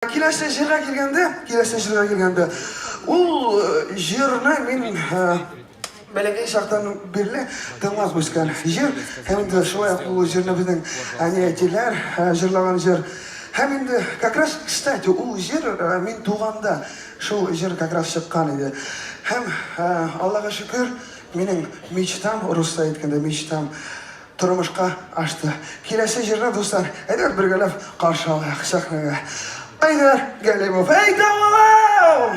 Киләсе җырга килгәндә, киләсе җырга килгәндә, ул җырны мин бәләкәй чактан бирле тыңлап үскән җыр. Һәм инде шулай ук ул җырны безнең әни-әтиләр җырлаган җыр. Һәм инде как раз, кстати, ул җыр мин туганда шул җыр как раз чыккан иде. Һәм Аллага шөкер, минем мечтам, русча әйткәндә, мечтам Тормышка ашты. Киләсе җырны, дуслар, әйдәгез бергәләп каршы алыйк сәхнәгә. Айдар Галимов. Әйдә, улым!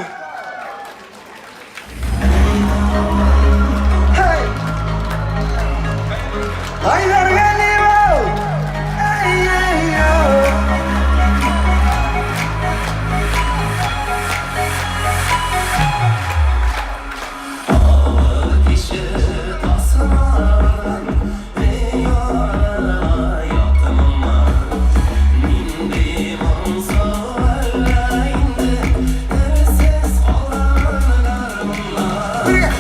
Һәй! Айдар Галимов! Ай-яй-яй! Бергә!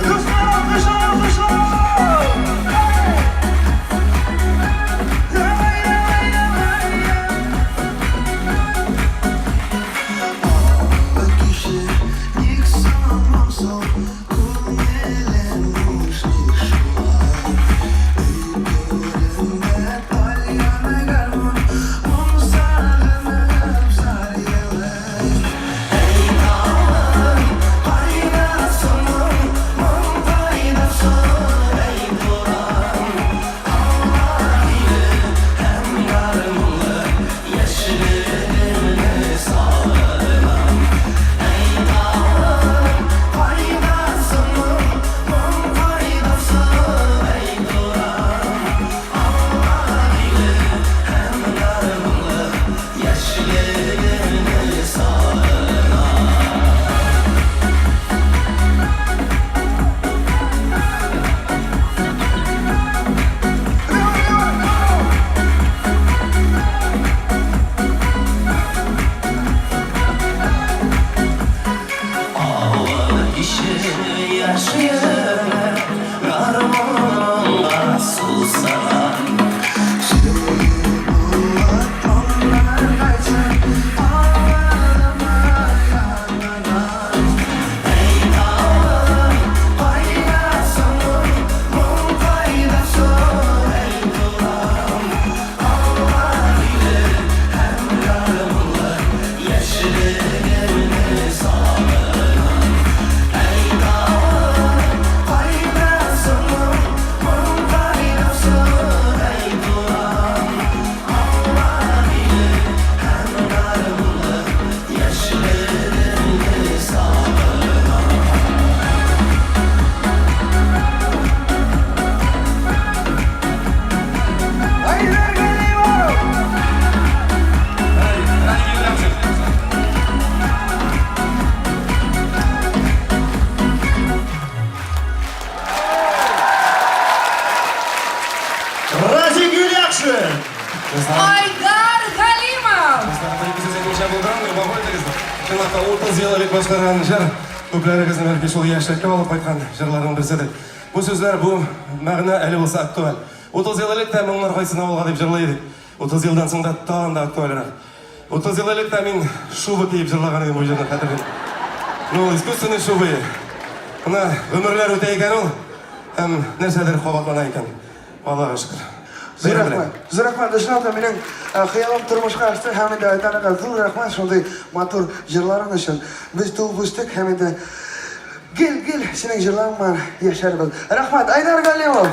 Дуслар, алкышлар, алкышлар! Давай, давай, давай! Кеше ник соң соң күңелем буш ник шулай Өй түрендә тальян гармун моң сагынып зар елый Әй талым кайда соң моң моң кайда соң әй буран Алла иле һәм гармунлы Яшьлегемне сагынам. Әй, талым, кайда соң моң, моң кайда соң, әй, буран? Алла иле һәм гармунлы яшьлегемне сагынам. Авыл киче яшьлегемә гармунга сусаган. Сөеп булып моңнар кайтсын авылыма яңадан. Әй, авылым, кайда соң моң, моң кайда соң, әй, туган? Алла иле һәм гармунлы яшьлегемне сагынам. Әй, авылым, кайда соң моң, моң кайда соң, әй, туган? Алла иле һәм гармунлы яшьлегемне сагынам. Айдар Галимов! Радик Юльякшин! Айдар Галимов! Чынлап та 30 ел элек башкарган җыр күпләрегезнең бәлки шул яшьлеккә алып кайткан җырларның берседер. Бу сүзләр, бу мәгънә әле булса актуаль. 30 ел элек тә моңнар кайтсын авылга дип җырлый идек. 30 елдан соң да тагын да актуальрәк. 30 ел элек тә мин шуба киеп җырлаган идем бу җырны, хәтерлим. Ну, ул искусственный шуба. Менә гомерләр үтә икән ул, һәм нәрсәдер кабатлана икән. Аллага шөкер. Зур рәхмәт. Зур рәхмәт. Чынлап та минем хыялым тормышка ашты һәм инде Айдарга зур рәхмәт шундый матур җырларың өчен. Без туып үстек һәм инде гел-гел синең җырларың белән яшәрбез. Рәхмәт, Айдар Галимов!